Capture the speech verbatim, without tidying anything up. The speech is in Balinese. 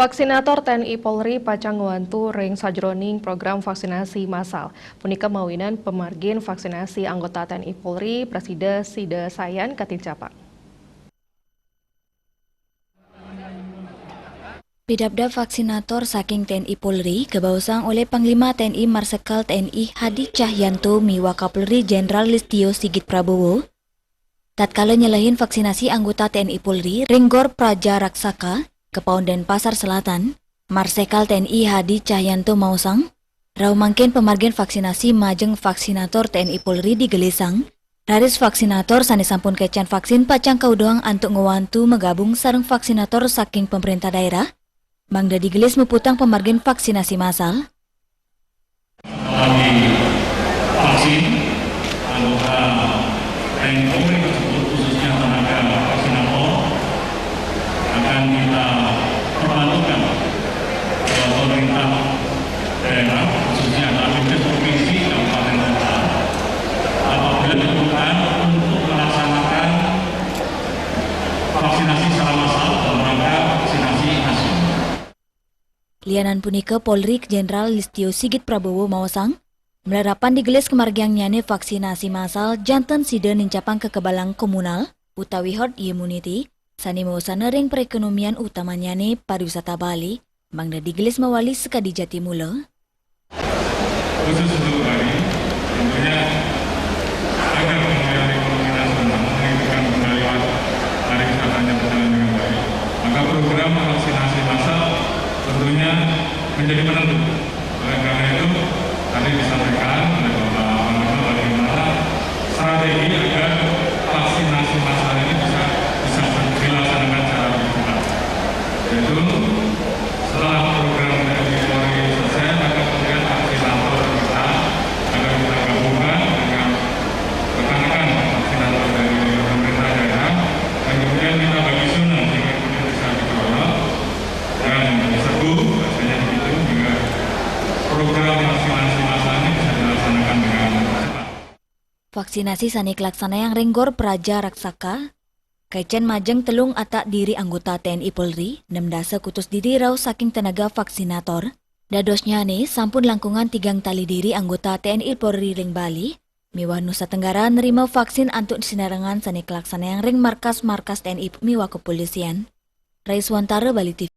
Vaksinator T N I Polri pacang ngwantu ring sajroning program vaksinasi massal. Punika mawinan pamargin vaksinasi anggota T N I Polri prasida sida sayan katincapang. Pidabdab vaksinator saking T N I Polri kabaosang olih Panglima T N I Marsekal T N I Hadi Cahyanto miwah Kapolri Jenderal Listio Sigit Prabowo tatkala nyelehin vaksinasi anggota T N I Polri ring Gor Praja Raksaka, Kepaon Denpasar Selatan. Marsekal T N I Hadi Cahyanto maosang, rauh mangkin pamargin vaksinasi majeng vaksinator T N I Polri digelisang, raris vaksinator sane sampun kecen vaksin pacang kaudahang antuk ngwantu magabung sareng vaksinator saking pemerintah daerah, mangda digelis muputang pamargin vaksinasi massal. Melalui vaksin, anggota T N I Polri tersebut, khususnya tenaga vaksinator, akan kita perbantukan ke pemerintah daerah, khususnya adalah Dinkes provinsi, kabupaten, kota, apabila diperlukan untuk melaksanakan vaksinasi secara massal dalam rangka vaksinasi nasional. Lianan punika, Polri Jenderal Listio Sigit Prabowo maosang, malarapan digelis kamargiangnyane vaksinasi massal janten sida nincapang kakebalan komunal utawi herd immunity sane mawasana ring perekonomian utamannyane pariwisata Bali, mangda digelis mawali sakadi jati mula. Khusus untuk Bali, tentunya agar pemulihan ekonomi nasional meningkatkan kembali pariwisatanya berjalan dengan baik, maka program vaksinasi massal tentunya menjadi penentu. Oleh karena itu, tadi disampaikan oleh Bapak Panglima bagaimana strategi agar vaksinasi massal ini bisa, bisa dilaksanakan secara maksimal. Yaitu setelah program dari Polri selesai, maka kemudian vaksinator kita akan kita gabungkan dengan rekan-rekan vaksinator dari pemerintah daerah, dan kemudian kita bagi zona sehingga kemudian bisa dikelola dan diserbu, rasanya begitu, sehingga program vaksinasi massal ini bisa dilaksanakan dengan cepat. Vaksinasi sane kalaksanayang ring Gor Praja Raksaka, kecen majeng telung atak diri anggota T N I Polri, nem dasa kutus diri rauh saking tenaga vaksinator. Dadosnyane sampun langkungan tigang tali diri anggota T N I Polri ring Bali miwah Nusa Tenggara nerima vaksin antuk sinarengan sane kalaksanayang ring markas-markas T N I miwah kepolisian. Rai Swantara, Bali T V.